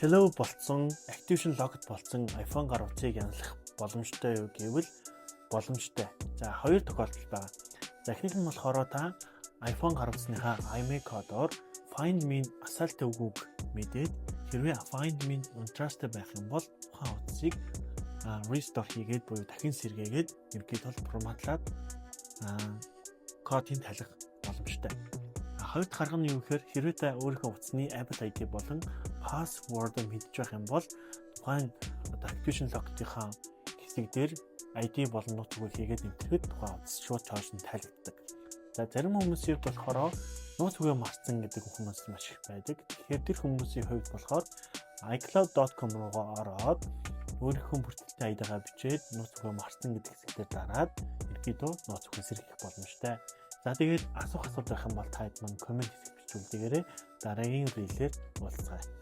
Hello болцсон, Activation Locked болцсон iPhone гар утсыг янзлах боломжтой юу гэвэл боломжтой. За, хоёр тохиолдол байгаа. За, эхнийх нь болохоор та iPhone гар утасныхаа IMEI кодоор Find Me асаалтын үгүйг мэдээд, хэрвээ Find Me унтраастай байх юм бол тухайн утсыг restore хийгээд буюу дахин сэргээгээд, ерөнхийдөө бол форматлаад кодыг талих боломжтой. Хоёр дахь арга нь юу гэхээр хэрвээ та өөрийнхөө утасны Apple ID болон password-ыг мэдж байх юм бол тухайн одоо Activation Lock-ийнхаа хэсэг дээр ID болон нууц үгийг хийгээд нэвтрэхэд тухайн утас шууд чойш нь тайлагддаг. За, зарим хүмүүсийн хувьд болохоор нууц үгээ мартсан гэдэг хүмүүс маш их байдаг. Тэгэхээр тэр хүмүүсийн хувьд болохоор iCloud.com руугаа ороод, өөрийнхөө бүртгэлтэй ID-гаа бичээд, нууц үгээ мартсан гэдэг хэсэг дээр дараад ерөнхийдөө нууц үгээ сэргээх боломжтой. За, тэгээд асуух асуулт байх юм бол та хэд маань comment хэсэг бичүүлдэгээрэй. Дараагийн reel ээр уулзцгаая.